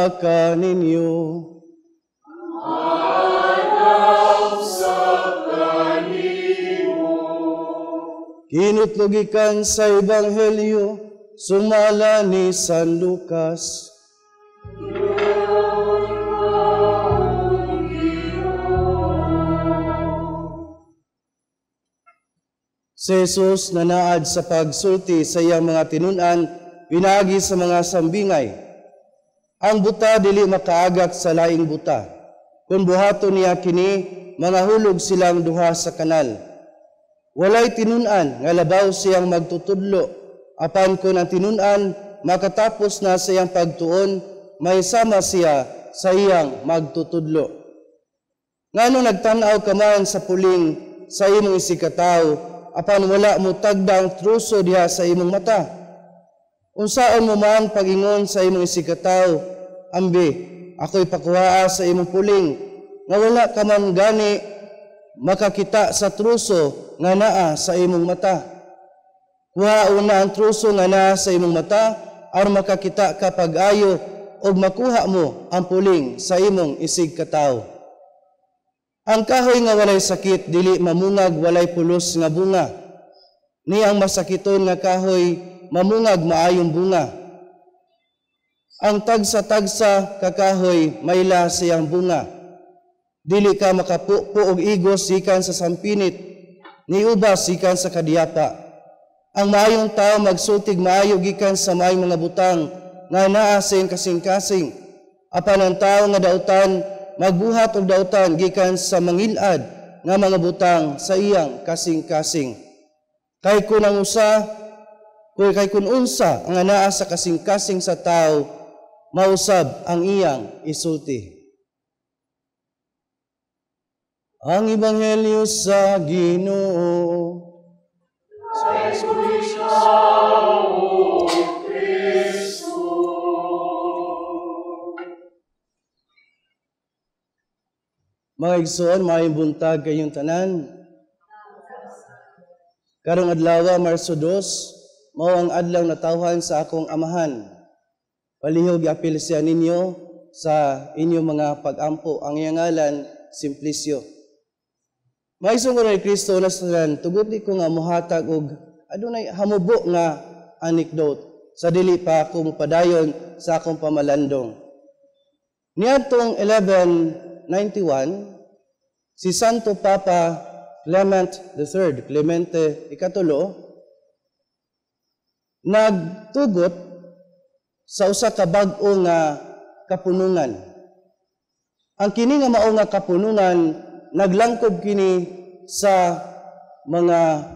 kaninyo. Sa kanimo. Kinutlo gikan sa Ebanghelyo sumala ni San Lucas. Si Jesus nanaad sa pagsulti sa iyang mga tinun-an pinaagi sa mga sambingay. Ang buta dili makaagak sa laing buta. Kung buhaton niya kini, mangahulog silang duha sa kanal. Walay tinun-an nga labaw siyang magtutudlo, apan kun ang tinun-an makatapos na sa iyang pagtuon, may sama siya sa iyang magtutudlo. Ngano nagtan-aw ka man sa puling sa imong isigkatawo, apan wala mo tagda ang truso diha sa imong mata? Unsaon mo man pag-ingon sa imong isigkatawo, "Ambi, ako'y pakuhaa sa imong puling," nga wala ka man gani makakita sa truso nga naa sa imong mata? Kuha una ang truso nga naa sa imong mata, aron makakita ka pag-ayo ug makuha mo ang puling sa imong isigkatawo. Ang kahoy nga walay sakit dili mamungag walay pulos nga bunga. Ni ang masakiton nga kahoy mamungag maayong bunga. Ang tagsa-tagsa ka kahoy maila siyang bunga. Dili ka makapupo og igos gikan sa sampinit, ni ubas gikan sa kadiyapa. Ang maayong tao magsultig maayo gikan sa maayong mga butang nga naa sa iyang kasing-kasing. Apan ang tao nga dautan magbuhat og dautan gikan sa mangilad nga mga butang sa iyang kasing-kasing. Kay kun unsa ang anaa sa kasing-kasing sa tao, mausab ang iyang isulti. Ang Ebanghelyo sa Ginoo. Sa ikaw, O Kristo. Mga igsoon, maayong buntag kayong tanan. Karong adlaw, Marso 2, mao ang adlaw natawhan sa akong amahan. Palihog giapil siya ninyo sa inyong mga pag-ampo. Ang iyang ngalan, Simplicio. Mga igsoon ko ni Kristo na sa tanan, tugot ni ko nga mohatag og adunay hamubo nga anecdote sa dili pa ako mopadayon sa akong pamalandong. Niadtong 1191, si Santo Papa Clement III, Clemente ikatulo, nagtugot sa usa ka bag-o nga kapunungan. Ang kini nga mao nga kapunungan naglangkob kini sa mga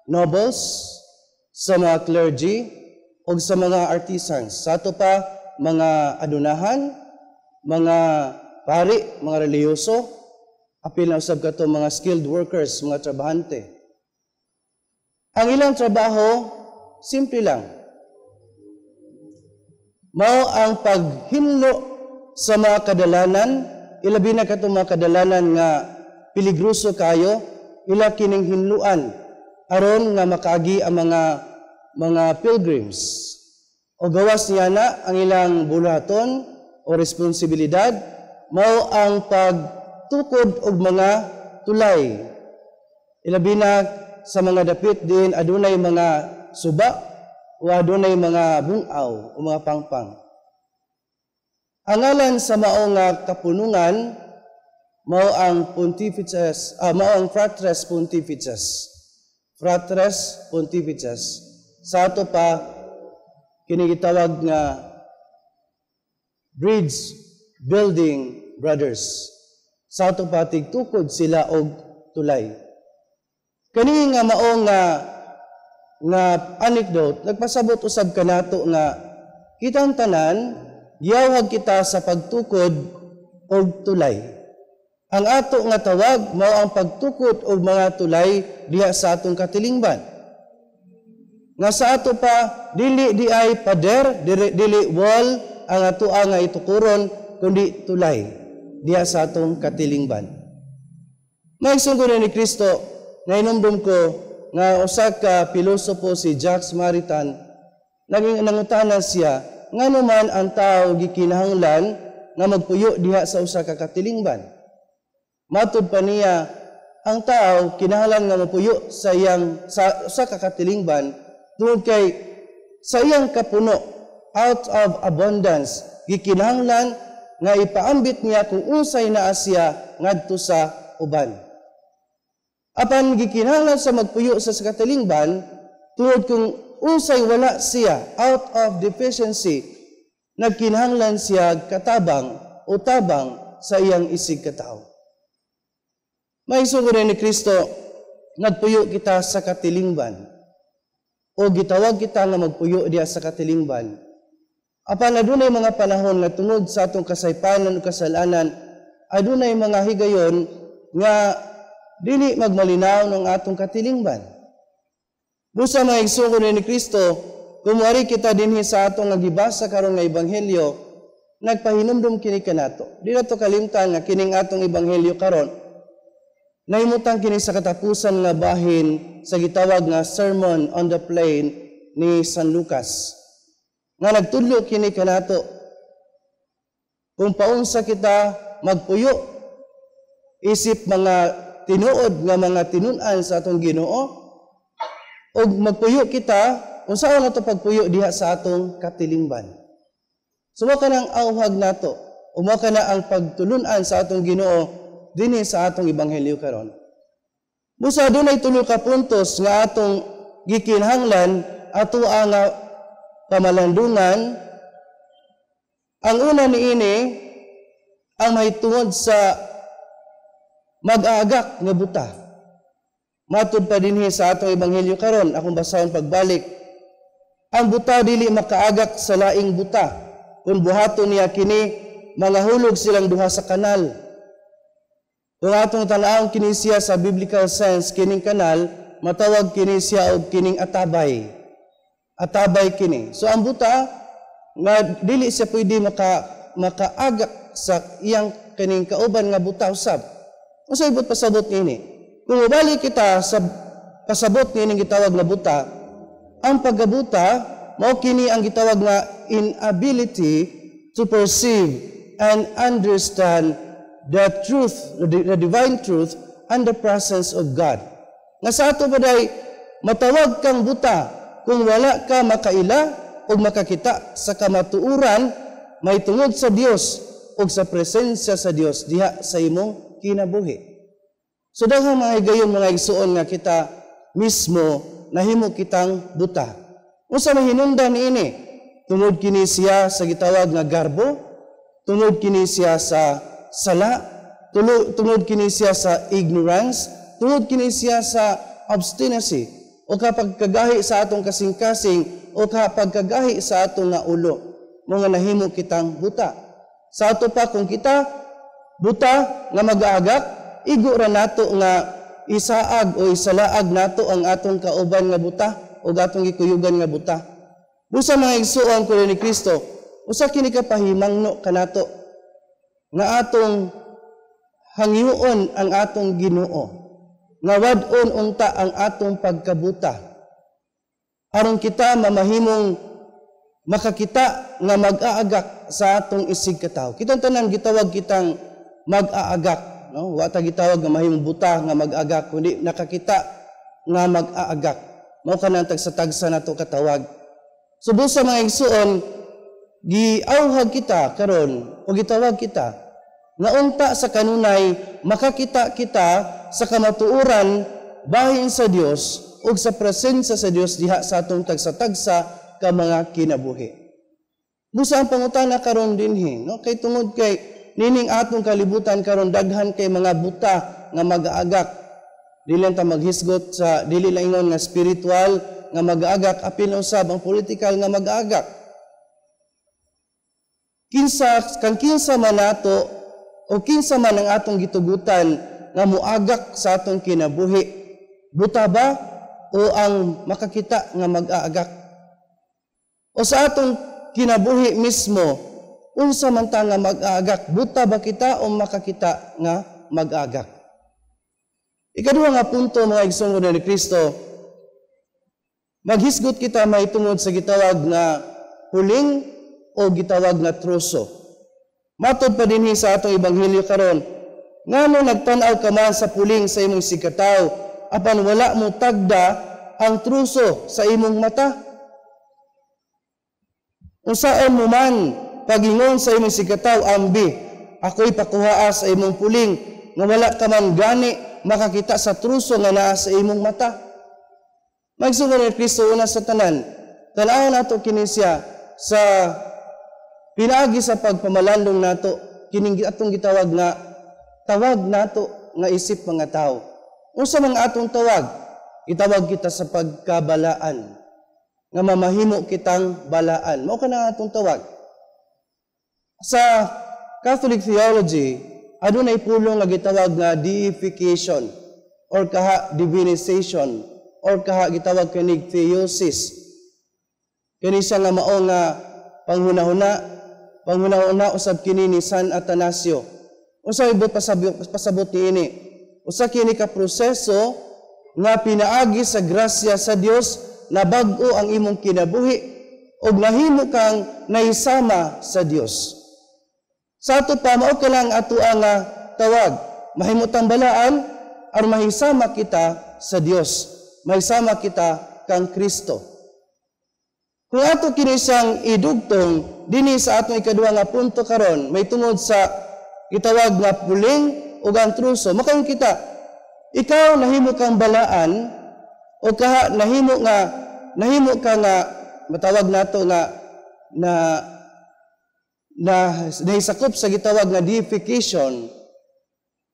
nobles, sa mga clergy, o sa mga artisans. Sa ato pa, mga adunahan, mga pari, mga relihiyoso, apil na usab kato mga skilled workers, mga trabahante. Ang ilang trabaho, simple lang. Mao ang paghinlo sa mga kadalanan, ilabi na katong mga kadalanan nga peligroso kayo, ila kining hinluan aron nga makaagi ang mga pilgrims. O gawas niya na ang ilang buluhaton o responsibilidad, mao ang pagtukod og mga tulay. Ilabi na sa mga dapit din adunay mga suba o adunay mga bungaw o mga pangpang. Ang ngalan sa mao nga kapunungan mao ang Pontifices, mao ang Fratres Pontifices. Fratres Pontifices. Sa ato pa kini gitawag nga Bridge Building Brothers. Sa ato pa tigtukod sila og tulay. Kani nga mao nga anecdote nagpasabot usab kanato nga kitang tanan giyawag kita sa pagtukod og tulay. Ang ato nga tawag mao ang pagtukod og mga tulay diha sa atong katilingban. Nga sa ato pa dili di ay pader, dili wall ang ato nga itukuron, kundi tulay diha sa atong katilingban. Maigsoon ni Kristo, nainumdum ko nga usa ka pilosopo si Jacques Maritain, naging nangutana siya ngano man ang tao gikinahanglan nga magpuyo diha sa usa ka katilingban. Matud pa niya, ang tao kinahanglan nga mapuyo sa iyang sa usa ka katilingban tungod kay sa iyang kapuno, out of abundance, gikinahanglan nga ipaambit niya kung unsay naa siya ngadto sa uban. Apan gikinahanglan sa magpuyo sa katilingban tungod kung unsay wala siya, out of deficiency, nagkinahanglan siya katabang o tabang sa iyang isig katawo. Mga igsoon ni Kristo, nagpuyo kita sa katilingban o gitawag kita nga magpuyo diha sa katilingban. Apan adunay mga panahon nga tungod sa atong kasaypanan o kasalanan, adunay mga higayon nga dili magmalinaw ng atong katilingban. Busa, mga igsoon ni Kristo, kung wari kita dinhi sa atong nga gibasa karon nga ebanghelyo, nagpahinumdum kini kanato. Di nato kalimtan nga kining atong ebanghelyo karon nahimutang kini sa katapusan nga bahin sa gitawag nga Sermon on the Plain ni San Lucas. Nga nagtudlo kini kanato kung paunsa kita magpuyo isip mga tinuod nga mga tinun-an sa atong Ginoo ug magpuyo kita unsaon nato pagpuyo diha sa atong katilingban. So mao kanang awhag nato, o mao kana ang pagtulunan sa atong Ginoo dinhi sa atong ebanghelyo karon. Busa adunay tulo ka puntos nga atong gikinahanglan ato ang pamalandungan. Ang una niini ang mahitungod sa mag-aagak nga buta. Matud pa dinhi sa atong ebanghelyo karon, akong basahon pagbalik. Ang buta dili makaagak sa laing buta. Kung buhaton niya kini, mangahulog silang duha sa kanal. Kung atong tan-awon kini siya sa biblical sense, kining kanal, matawag kini siya og kining atabay. Atabay kini. So ang buta nga dili siya pwede makaagak sa iyang kining kauban nga buta usab. Unsa ibot pasabot niini? Kung mobalik kita sa pasabot niining gitawag nga buta, ang pagkabuta mao kini ang gitawag nga inability to perceive and understand the truth, the divine truth and the presence of God. Nga sa ato baday, matawag kang buta kung wala ka makaila o makakita sa kamatuoran may tungod sa Dios o sa presensya sa Dios diha sa imong kinabuhi. So daghang mga higayon, mga igsuon, nga kita mismo nahimo kitang buta. Unsa may hinungdan niini? Tungod kini siya sa gitawag nga garbo, tungod kini siya sa sala, tungod kini siya sa ignorance, tungod kini siya sa obstinacy o kapag kagahi sa atong kasing-kasing o kapag kagahi sa atong nga ulo, mga nahimo kitang buta. Sa ato pa, kung kita buta nga mag-aagak, igo ra nato nga isaag o isalaag nato ang atong kauban nga buta o atong gikuyugan nga buta. Busa, mga igsuon ko ni Kristo, usa kini ka pahimangno kanato nga atong hangyoon ang atong Ginoo nga wad-on unta ang atong pagkabuta aron kita mamahimong makakita nga mag-aagak sa atong isig katawo. Kitang tanan gitawag kitang mag-aagak, no? Wa ta gitawag nga mahimong buta nga mag-agak, kundi nakakita nga mag-aagak. Mao kanang tagsa-tagsa nato katawag. So busa, mga igsuon, giawhag kita karon o gitawag kita nga unta sa kanunay makakita kita sa kamatuoran bahin sa Dios ug sa presensya sa Dios diha sa atong tagsa-tagsa ka mga kinabuhi. Busa ang pangutana karon dinhi, no? Kay tungod kay nining atong kalibutan karon daghan kay mga buta nga mag-aagak. Dili lang ta maghisgot sa dili lang ingon nga spiritual nga mag-aagak, apil na usab ang political nga mag-aagak. Kinsa kang kinsa man nato o kinsa man ang atong gitugutan nga muagak sa atong kinabuhi, buta ba o ang makakita nga mag-aagak? O sa atong kinabuhi mismo, unsa man ta nga mag-aagak, buta ba kita o makakita nga mag-aagak? Ikaduha nga punto, mga igsoon ni Kristo, maghisgot kita mahitungod sa gitawag nga huling o gitawag nga troso. Matod pa dinhi sa atong ebanghelyo karon, ngano nagtan-aw ka man sa puling sa imong isigkatawo apan wala mo tagda ang truso sa imong mata? Unsaon mo man pagingon sa imong isigkatawo, "Ambi, ako'y pakuhaa sa imong puling," nga wala ka man gani makakita sa truso nga naa sa imong mata? Mga igsoon ni Kristo, una sa tanan, tan-awon nato kini siya sa pinaagi sa pagpamalandong nato, kining atong gitawag nga tawag nato nga isip mga tao. Unsa man atong tawag? Itawag kita sa pagkabalaan, nga mamahimo kitang balaan. Mao kana atong tawag. Sa Catholic theology, adunay pulong nga gitawag nga deification or kaha divinization or kaha gitawag kinig theosis. Kini siya nga mao nga panghunahuna usab kini ni San Atanasio. Unsa ibot pasabot niini? Usa kini ka proseso nga pinaagi sa grasya sa Dios na bag-o ang imong kinabuhi ug nahimo kang nahisama sa Dios. Sa ato pa, mao ka lang ato ang tawag. Mahimo tang balaan aron mahisama kita sa Dios. Mahisama kita kang Kristo. Kung ato kini siyang idugtong dinhi sa atong ikaduha nga punto karon, may tungod sa gitawag nga puling ug ang truso, makaingon kita, ikaw nahimo kang balaan o kaha nahimo ka nga matawag nato nga na na nahisakop sa gitawag nga deification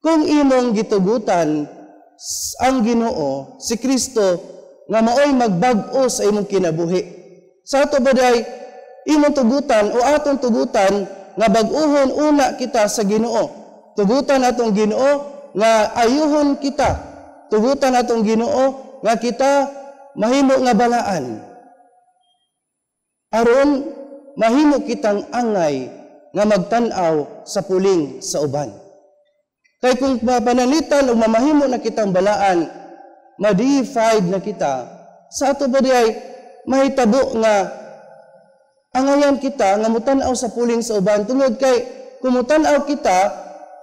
kung imong gitugutan ang Ginoo, si Kristo, nga maoy magbag-o sa imong kinabuhi. Sa ato ba day imong tugutan o atong tugutan nga bag-uhon una kita sa Ginoo? Tugutan atong Ginoo nga ayuhon kita. Tugutan atong Ginoo nga kita mahimo nga balaan. Aron mahimo kitang angay nga magtan-aw sa puling sa uban. Kay kung mapanalitan o mamahimo na kitang balaan, ma-deified na kita, sa ato ba ay mahitabo nga angayan kita nga mutan-aw sa puling sa uban, tungod kay kung mutan-aw kita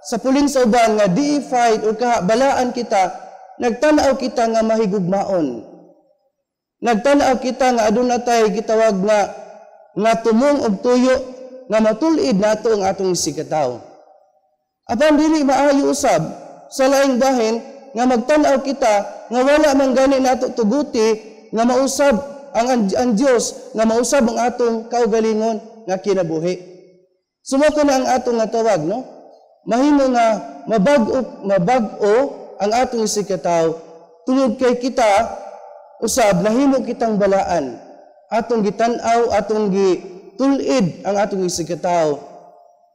sa puling sa uban nga deified o balaan kita, nagtan-aw kita nga mahigugmaon. Nagtan-aw kita nga aduna tay gitawag nga tumong og tuyo nga matul-id nato ang atong isigkatawo. Apan dili maayo usab sa laing bahin nga magtan-aw kita nga wala man gani nato tuguti nga mausab ang Dios, nga mausab ang atong kaugalingon nga kinabuhi. Sumoko na ang atong nga tawag, no? Mahimo nga mabag-o ang atong isigkatawo tungod kay kita usab nahimo kitang balaan. Atong gitan-aw, atong gitul-id ang atong isigkatawo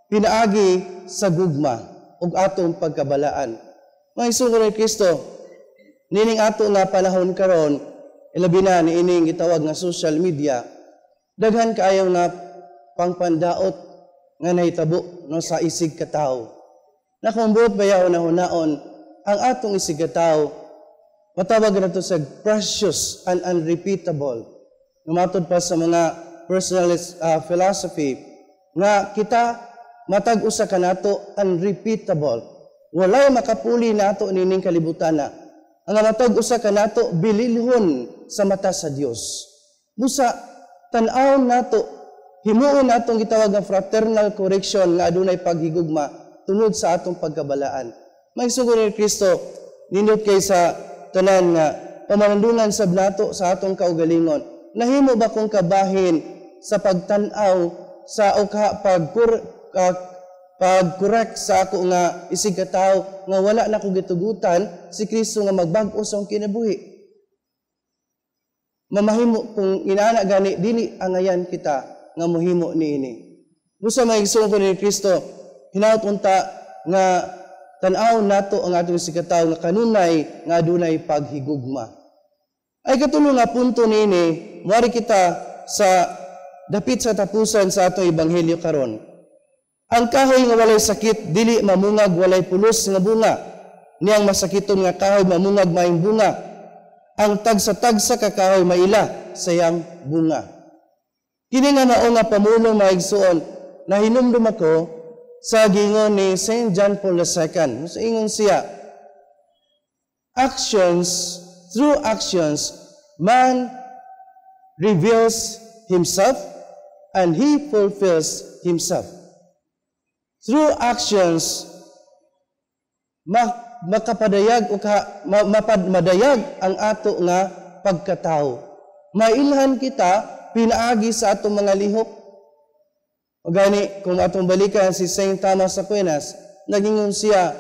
pinaagi sa gugma ug atong pagkabalaan. Mga igsoon ni Kristo, nining ato nga panahon karon, ilabi na niining gitawag nga social media, daghan kaayo nga pangpandaot nga nahitabo, no, sa isig katawo. Nakumbuot bayaw na hunaon ang atong isig katawo, matawag na to sa precious and unrepeatable. Matod pa sa mga personalist philosophy nga kita matag usa kanato unrepeatable. Walay makapuli nato nining kalibutan na. Ang matag usa kanato bililhon sa mata sa Dios. Busa tan-awon nato, himuon natong gitawag nga fraternal correction nga adunay paghigugma tungod sa atong pagkabalaan. Mga igsoon ni Kristo, nindot kay sa tanan nga pamalandungan sab nato sa atong kaugalingon. Nahimo ba kong kabahin sa pagtan-aw sa o ka pag-correct sa ako nga isig katawo nga wala na ko gitugutan si Kristo nga magbag-o sa akong kinabuhi? Mamahimo kung inaana gani, dili angayan kita nga mohimo niini. Busa, mga igsoon ko ni Kristo, hinaut unta nga tan-aw nato ang atong isig katawo nga kanunay nga adunay paghigugma. Ay katulo nga punto niini, muari kita sa dapit sa tapusan sa atong ebanghelyo karon. Ang kahoy nga walay sakit dili mamungag walay pulos nga bunga. Niyang masakiton nga kahoy mamungag maayong bunga. Ang tagsa-tagsa ka kahoy maila sa iyang bunga. Kini nga mao nga pamulong, mga igsoon, nahinumdum ako sa gingon ni Saint John Paul II. So ingon siya, "Actions, through actions, man reveals himself and he fulfills himself." Through actions, makapadayag o madayag ang ato nga pagkatao. Mailhan kita pinaagi sa atong mga lihok. O gani, kung atong balikan si Saint Thomas Aquinas, nagingon siya,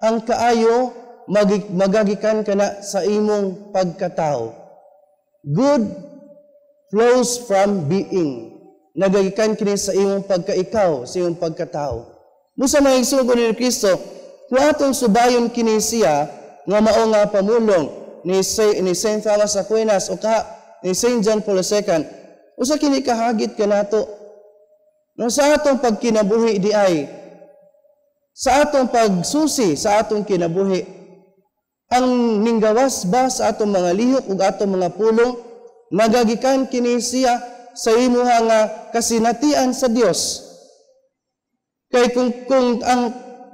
ang kaayo magagikan kana sa imong pagkatao. Good flows from being. Nagagikan kini sa imong pagkaikaw, sa imong pagkatao. Busa, mga igsoon ni Kristo, kung atong subayon kini siya nga mao nga pamulong ni Saint Thomas Aquinas o ka ni Saint John Paul II, usa kini kahagit kanato no sa atong pagkinabuhi di ay sa atong pagsusi sa atong kinabuhi, ang ninggawas ba sa atong mga lihok ug atong mga pulong, nagagikan kini siya sa imuha nga kasinatian sa Dios? Kay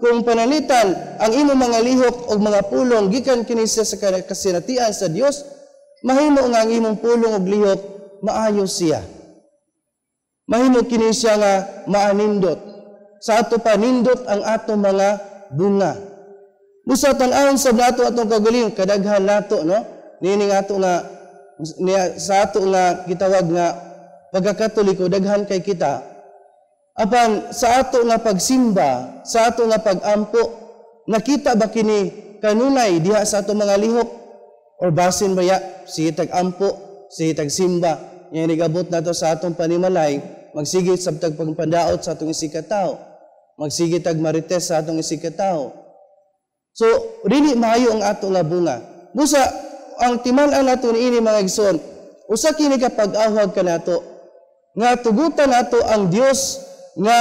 kung pananglitan ang imong mga lihok o mga pulong gikan kini siya sa kasinatian sa Dios, mahimo nga ang imong pulong ug lihok maayo siya. Mahimo kini siya nga maanindot. Sa ato panindot ang ato mga bunga. Busa tan-awon sa nato atong kagaling kadaghan nato, no, nining ato nga niya, sa ato nga gitawag nga pagkakatoliko, daghan kay kita. Apan sa ato nga pagsimba, sa ato nga pagampo, nakita ba kini kanunay diha sa ato mga lihok or basin baya sige tag ampo, sige tag simba, nya nigabot nato sa atong panimalay, magsige sab tag pagpandaot sa atong isigkatawo, magsige tag marites sa atong isigkatawo? So dili maayo ang ato nga bunga. Busa ang timan-an nato niini, mga igsoon, usa kini ka pag-awhag kanato nga tugutan nato ang Dios nga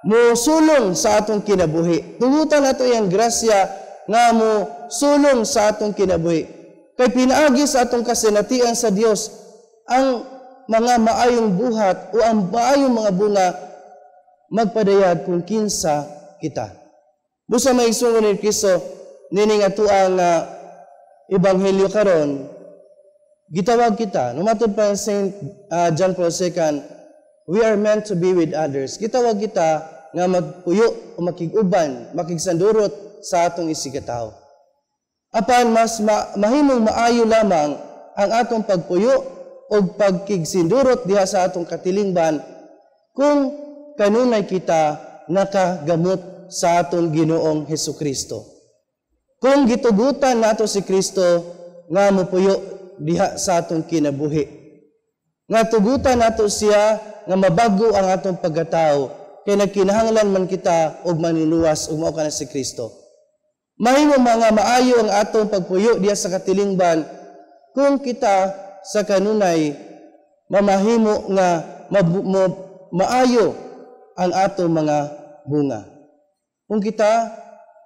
mo sulong sa atong kinabuhi. Tugutan nato iyang grasya nga mo sulong sa atong kinabuhi. Kay pinaagi sa atong kasinatian sa Dios, ang mga maayong buhat o ang maayong mga bunga magpadayag kung kinsa kita. Busa, mga igsoon ni Kristo, nining atoang ebanghelyo karon, gitawag kita, no, matod pa Saint John Paul II, we are meant to be with others. Gitawag kita nga magpuyo o makig-uban, makigsandurot sa atong isigkatawo. Apan mas mahimong maayo lamang ang atong pagpuyo o pagkigsindurot diha sa atong katilingban kung kanunay kita nakagamot sa atong Ginoong Hesus Kristo. Kung gitugutan nato si Kristo nga mopuyo diha sa atong kinabuhi. Nga tugutan nato siya nga mabago ang atong pagkatao kay nagkinahanglan man kita og manluluwas ug mao kana si Kristo. Mahimo mga maayo ang atong pagpuyo diha sa katilingban kung kita sa kanunay mamahimo nga maayo ang atong mga bunga. Kung kita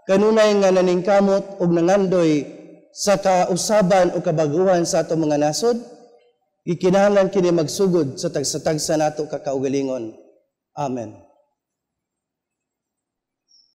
kanunay nga naningkamot og nangandoy sa kausaban o kabaguhan sa atong mga nasod, gikinahanglan kini magsugod sa tagsa-tagsa nato ka kaugalingon. Amen.